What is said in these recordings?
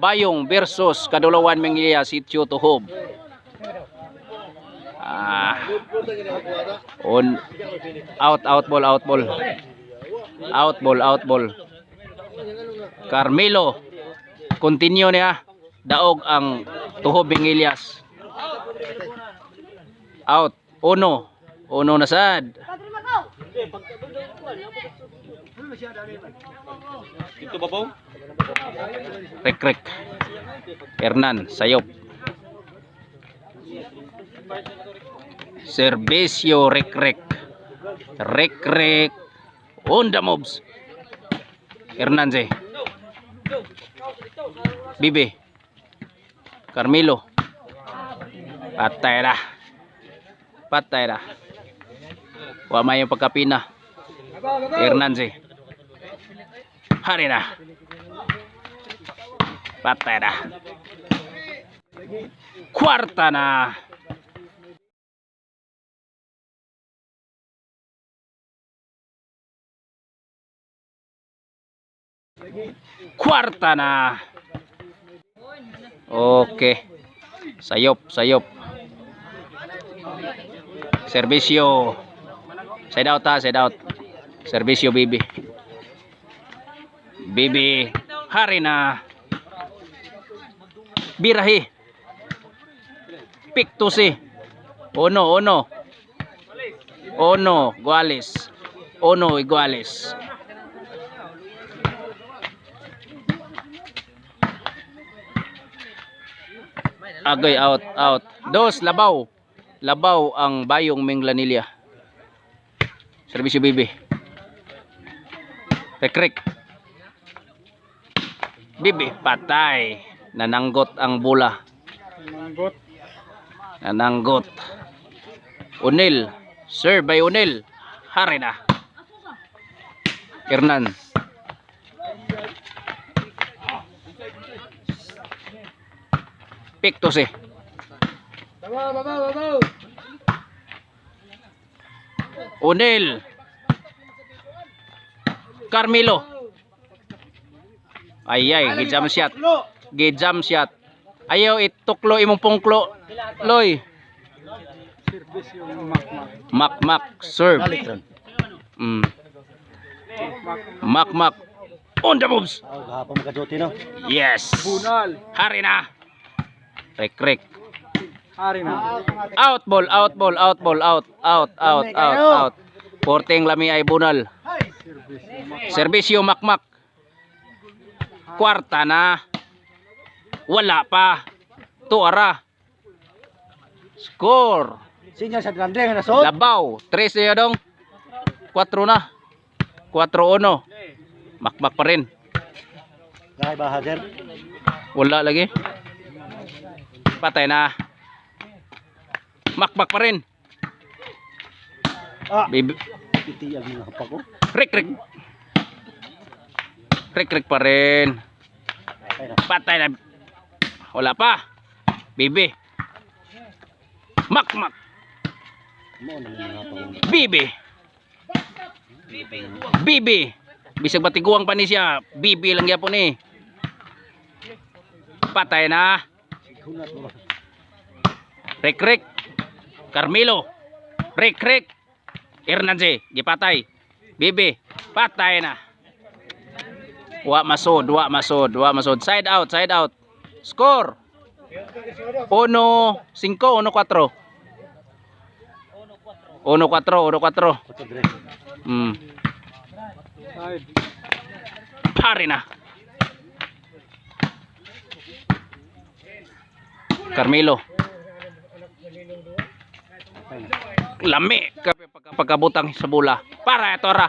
Bayong versus Kadulawan Minglia, Sitio Tuhob. Ah. On out, out ball, out ball. Out ball, out ball. Carmelo. Continue niya. Daog ang Tuhob Mingilias. Out. Uno. Uno na sad. Dito babaw? Rek rek. Hernan, sayop. Servisyo, rek rek. Rek rek. On the moves. Hernan si. Bibi. Carmelo. Patay na. Patay na. Wa may yung pagkapina. Hernan si. Hari na. Patay na. Kwarta na. Kwarta na. Okay. Sayop, sayop. Servisyo. Side out ha, side out. Servisyo, Bibi. Bibi. Hari na. Birahi. Piktusi. Uno, uno. Uno, Guales. Uno, Iguales. Agoy, out, out. Dos, labaw. Labaw ang Bayong Minglanilla. Servisyo, Bibi. Rekrek. Bibi, patay. Nananggot ang bola. Manggot. Nananggot. Unil. Sir by Unil. Hari na. Hernan. Pictos eh. Baba, baba, baba. Unil. Carmelo. Ay ay, gijam shot. Gijam shot. Ayaw ituklo imong pungklo. Loy. Service yung makmak. Mak mak serve. Mak mak. On the moves. Oh, gahapon magka-duty no? Yes. Bunal. Hari na. Rek rek. Hari na. Out ball, out ball, out ball, out, out, out, out, out. Porting lami ay bunal. Service yung makmak. Servisyo makmak. Kwarta na. Wala pa. Tuara. Score. Sinya sa grande nga nasod. Labaw. 3 na dong. 4 na. 4-1. Makmak pa rin. Gahay ba sir? Wala lagi. Patay na. Makmak pa rin. Ah, Baby. piti ang mga hapak ko. Rek rek. Rek rek pa rin. Patay na. Patay na. Wala pa. Bibi. Makmak. Mo na mga hapak ko. Bibi. Bibi. Bisag batiguang pa ni siya. Bibi lang gyapon ni. Patay na. Hunat mo. Rek rek. Carmelo. Rek rek. Hernandez gipatay. Bibi. Patay na. Wa masod, wa masod, wa masod. Side out, side out. Score. 1-5, 1-4. 1-4, 1-4. Kotso dire. Side. Pare na. Carmelo. Patay na. Lami kape pagkabutang sa bola. Para ito ra.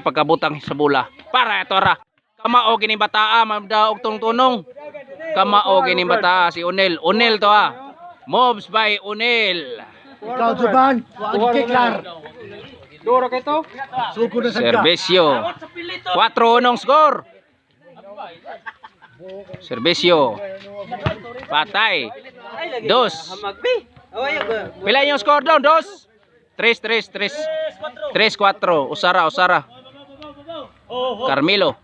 Pagkabutang sa bola. Para ito ra. Kamao gini bataa madaog tong tunong. Kamao gini bataa si Unel. Unel to ah. Moves by Unel. Ikaw Juban, wa kiklar. Dora kay to? Suko na sad ka. Servisyo. 4-1 score. Servisyo. Patay. Dos. Pila yung score doon? Dos. 3 3 3. 3 4. Usara, usara. Carmelo.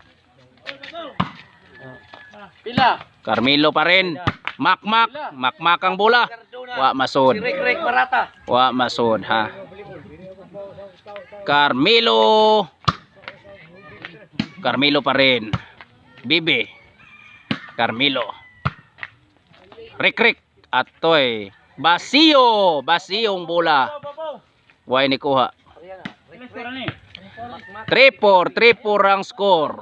Pila. Carmelo pa rin. Makmak, makmak ang bola. Wa masod. Rek Barata. Wa masod ha. Carmelo. Carmelo pa rin. Bibi. Carmelo. Rek-rek. Atoy. Basio. Basio ang bola. Way ni kuha. 3-4. 3-4 ang score.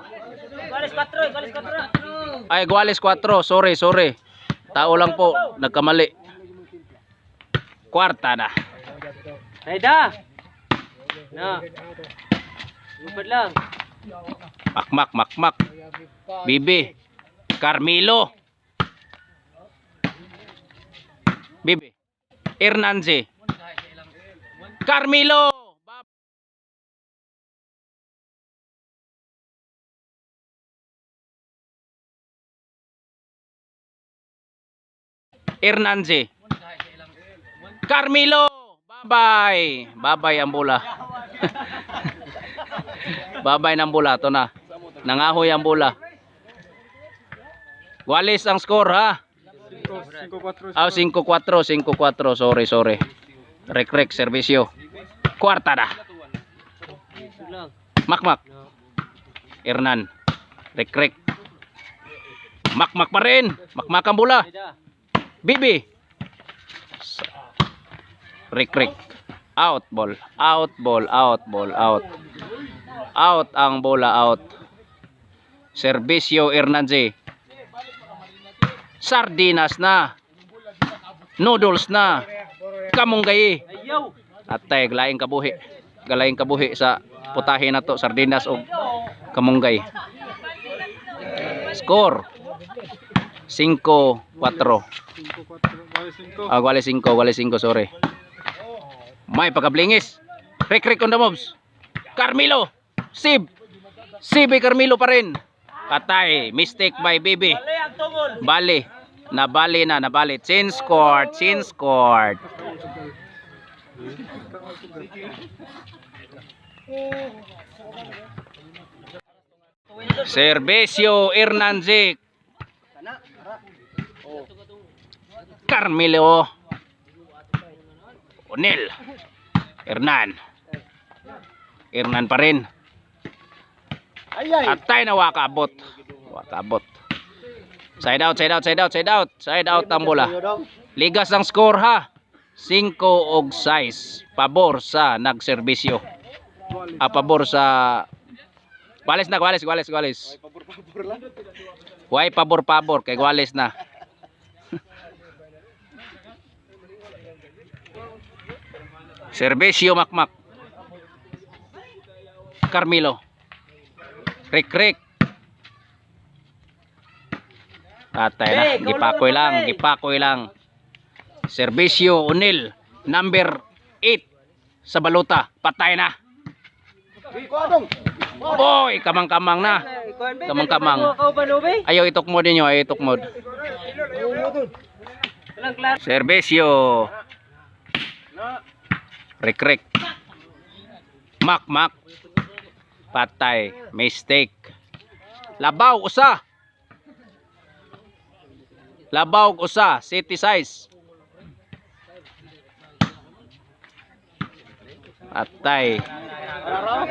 Ay, Guales 4. Sorry, sorry. Tao lang po. Nagkamali. Kwarta na. Hayda. Na. Lupad lang. Makmak, makmak. Bibi. Carmelo. Bibi. Hernandez. Carmelo. Hernandez. Carmelo. Bye-bye. Bye-bye ang bola. Babay ng bola. Ito na. Nangahoy ang bola. Walis ang score ha. 5-4. Ah, 5-4, 5-4. Sorry, sorry. Rek-rek, servisyo. Kwarta na. Makmak. Hernan. Rek-rek. Makmak pa rin. Makmak ang bola. Bibi. Rek-rek. Out ball. Out ball, out ball, out. Out ang bola, out. Servisyo Hernandez. Sardinas na. Noodles na. Kamunggay. Ayaw. Atay, galaing kabuhi. Galaing kabuhi sa putahe na to, sardinas o kamunggay. Score 5-4. 5-4. Bali 5. Ah, wale 5, wale 5, sorry. May pagkablingis. Rek Rek on the moves. Carmelo. Sib. Sib ay Carmelo pa rin. Patay. Mistake by Bibi. Bali. Nabali na, nabali. Change court, change court. Servisyo Hernandez. Carmelo. Onel. Hernan. Hernan pa rin. Ay ay. Atay na wakaabot. Wakaabot. Side out, side out, side out, side out. Side out ang bola. Ligas ang score ha. 5 og 6. Pabor sa nagserbisyo. Ah, pabor sa Gwales na, Gwales, Gwales, Gwales. Why pabor pabor kay Gwales na. Serbisyo makmak. Carmelo. Rek rek. Patay na. Gipakoy lang, gipakoy lang. Serbisyo Unil number 8 sa balota. Patay na. Boy, kamang-kamang na. Kamang-kamang. Ayaw itukmod ninyo, ayaw itukmod. Serbisyo. Rek-rek. Mak mak. Patay. Mistake. Labaw usa. Labaw usa, city size. Patay.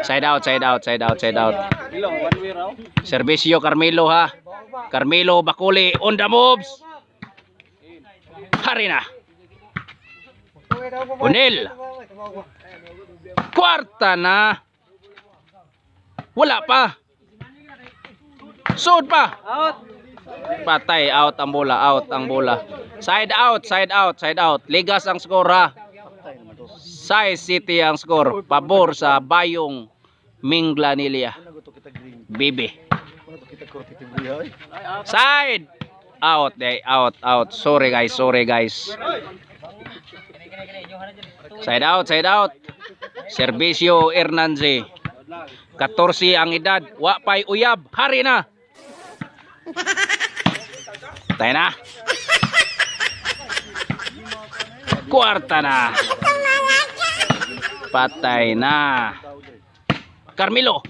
Side out, side out, side out, side out. Servisyo Carmelo ha. Carmelo Bakuli on the moves. Hari na. Unel. Kwarta na. Wala pa. Sud pa. Out. Patay, out ang bola, out ang bola. Side out, side out, side out. Ligas ang score ha. Size City ang score. Pabor sa Bayong Minglanilia. Bibi. Side! Out, eh, out, out. Sorry guys, sorry guys. Side out, side out. Servisyo Hernandez. 14 ang edad. Wa pay uyab. Hari na. Tayo na. Kwarta na. Patay na. Carmelo.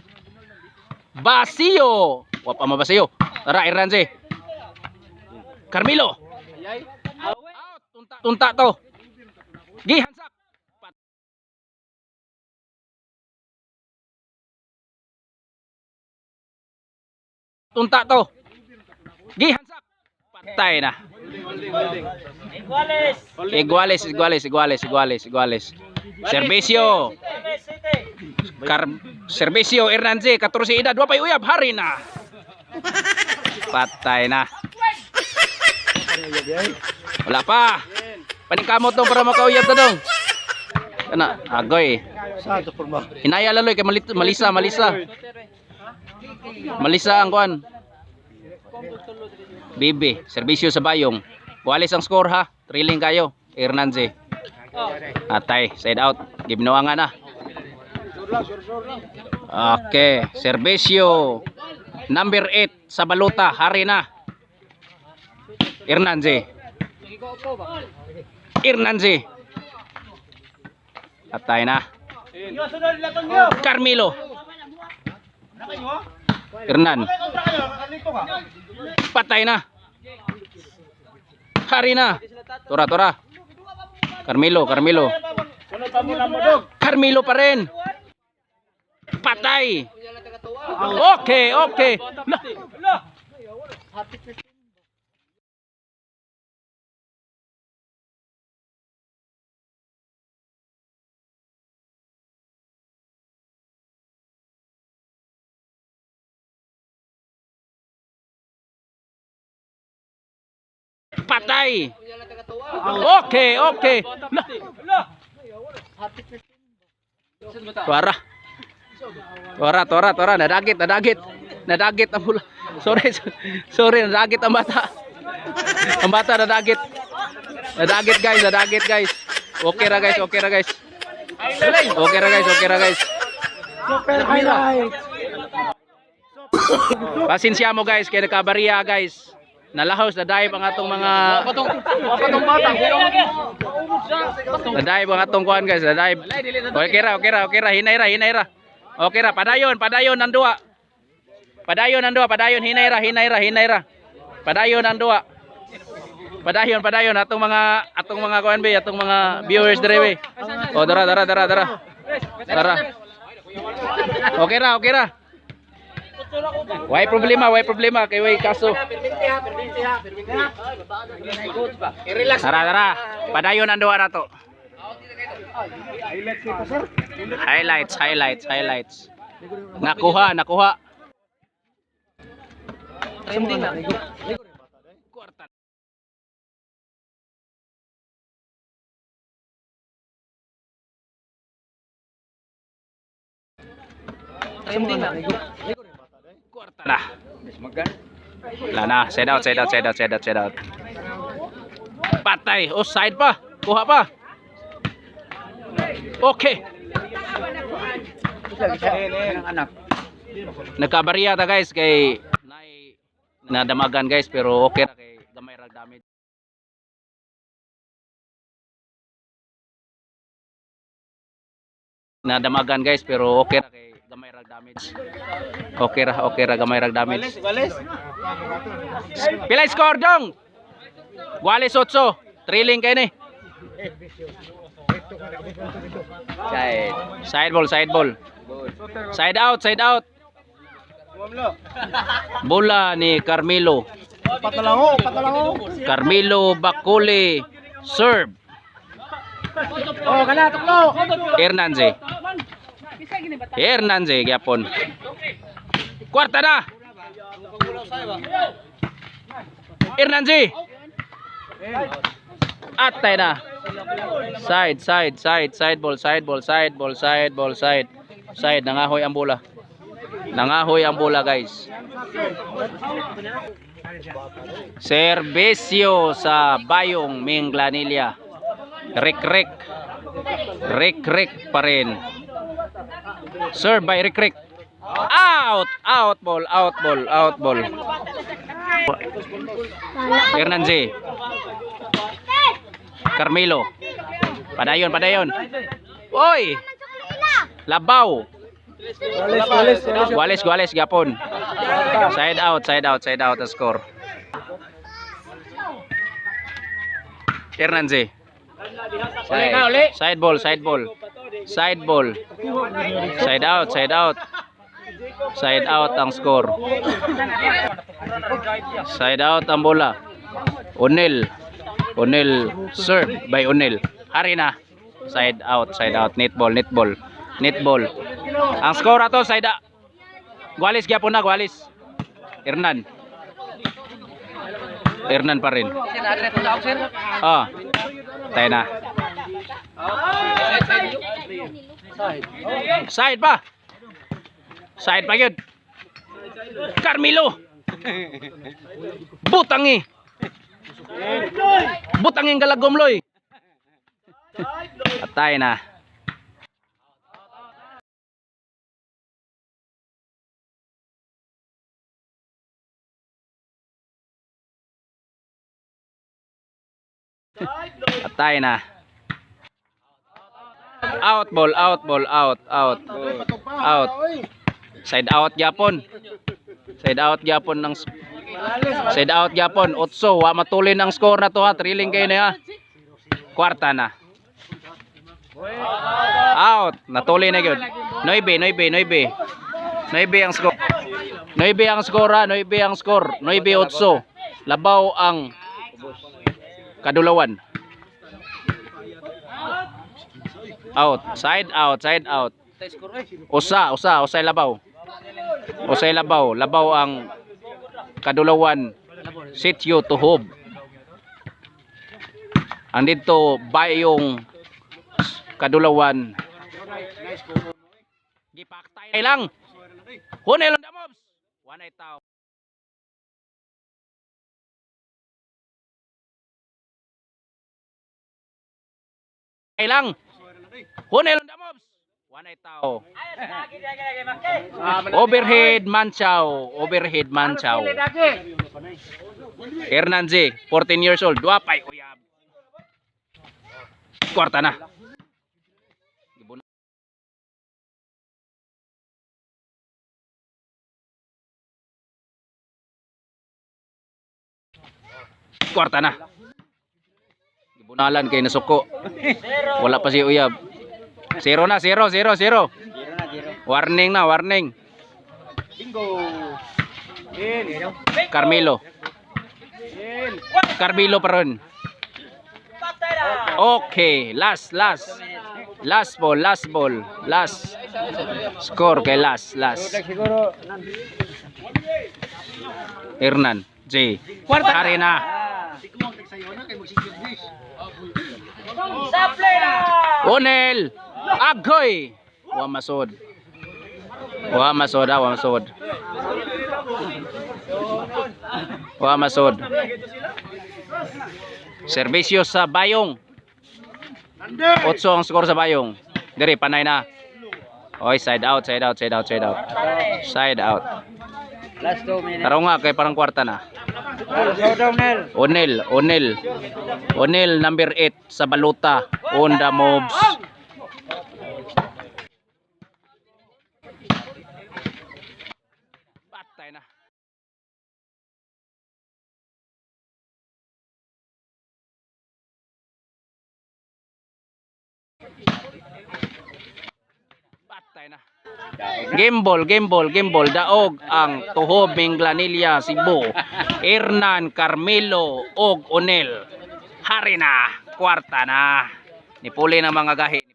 Basio. Wa pa mabasiyo. Tara, Hernandez. Carmelo. Out. Tunta, tunta to. Gihansak. Tunta to. Gihansak. Patay na. Iguales. Iguales, iguales, iguales, iguales, iguales. Servisyo. Servisyo Hernandez, 14 edad, wa pay uyab, hari na. Patay na. Wala pa. Paningkamot dong para makauyab ta dong. Kana, agoy. Sa to forma. Hinaya laloy kay malisa, malisa. Malisa ang kuan. Bibi, serbisyo sa bayong. Walis ang score ha. Thrilling kayo. Hernandez. Atay, side out. Gibnuha nga na. Okay, serbisyo. Number 8 sa baluta, hari na. Hernandez. Hernandez. Atay na. Carmelo. Hernan. Patay na. Hari na. Tora, tora. Carmelo, Carmelo. Carmelo pa rin. Patay. Okay, okay. La. Patay. Okay, okay. La. Tuara. Tora, tora, tora. Nadagit, nadagit. Nadagit ang bula. Sorry, sorry, nadagit ang bata. Ang bata nadagit. Nadagit guys, nadagit guys. Okay ra guys, okay ra guys. Okay ra guys, okay ra guys. Super highlight. Pasensya mo guys, kay nagkabariya guys. Nalahos, nadive ang atong mga nadive ang atong kuan guys, nadive. Okay ra, okay ra, okay ra, hinay ra, hinay ra. Okay ra, padayon, padayon ang duwa. Padayon ang duwa, padayon, hinay ra, hinay ra, hinay ra. Padayon ang duwa. Padayon, padayon atong mga kuan be, atong mga viewers dire be. Oh, dara, dara, dara, dara. Dara. Okay ra, okay ra. Why problema, why problema kay way kaso. Tara, tara. Padayon ang duwa nato. Highlights, highlights, highlights. Nakuha, nakuha. Trending na. Kwarta. Trending na. Kwarta na. Wala na. Side out, side out, side out, side out, side out. Patay. Oh, side pa. Kuha pa. Okay. Anak. Nagkabariya ta guys kay nay nadamagan guys pero okay ra kay gamay ra damage. Nadamagan guys pero okay ra kay gamay ra damage. Okay ra gamay ra damage. Wales. Pila score dong? Wales 8. Thrilling kay ni. Side. Side ball, side ball. Side out, side out. Bola ni Carmelo. Patalango, patalango. Carmelo Baculi serve. Oh, kana tuklo. Hernandez. Hernandez gyapon. Kwarta na. Hernandez. Atay na. Side, side, side, side ball, side ball, side ball, side ball, side. Side, nangahoy ang bola. Nangahoy ang bola, guys. Serbisyo sa Bayong Minglanilla. Rek-rek. Rek-rek pa rin. Serve by Rek-rek. Out! Out ball, out ball, out ball. Hernandez. Carmelo. Padayon, padayon. Oy! Labaw. Walis, walis, walis. Walis, walis gyapon. Side out, side out, side out ang score. Hernandez. Side. Side ball, side ball. Side ball. Side out, side out. Side out ang score. Side out ang bola. Onel. Onel serve by Onel. Hari na. Side out, side out. Net ball, net ball. Net ball. Ang score ato side out. Gualis gyapon na, Gualis. Hernan. Hernan pa rin. Sir, adre po sa sir. Ah. Tayo na. Side pa. Side pa yun. Carmelo. Butangi. Butanging galagomloy. Patay na. Patay na. Out ball, out ball, out, out. Out. Side out gyapon. Side out gyapon ng Side out gyapon. Otso, wa matulin ang score na to ha. Thrilling kayo na ha. Kwarta na. Out. Natuli na gyud. 9, 9, 9. 9 ang score. 9 ang score ha. 9 ang score. 9-8. Labaw ang Kadulawan. Out. Side out, side out. Usa, usa, usay labaw. Usay labaw. Labaw ang Kadulawan. Sitio Tuhob. Ang dito bayong Kadulawan. Gipaktay lang. Hunel on the mobs. Wanay tao. Lang. Hunel on the mobs. Wanay tao. Overhead Manchow. Overhead Manchow. Hernan Z, 14 years old. Dua pa'y uyab. Kwarta na. Kwarta na. Gibunalan kay nasuko. Wala pa si uyab. Zero na, zero, zero, zero. Warning na, warning. Bingo. In. Carmelo. In. Carmelo pa rin. Okay, last, last. Last ball, last ball. Last. Score kay last, last. Siguro. Hernan, J. Hari na. Onel. Agoy. Wa masod. Wa masod, ah, wa masod. Wa masod. Serbisyo sa Bayong. Otso ang score sa Bayong. Diri panay na. Oy, side out, side out, side out, side out. Side out. Last 2 minutes. Taro nga kay parang kwarta na. Slow down, Nel. Onel, Onel. Onel number 8 sa baluta on the moves. Patay na. Patay na. Game ball, game ball, game ball. Daog ang Tuhob, Minglanilla, Cebu. Hernan, Carmelo, og Onel. Hari na, kwarta na. Nipuli ng mga gahin.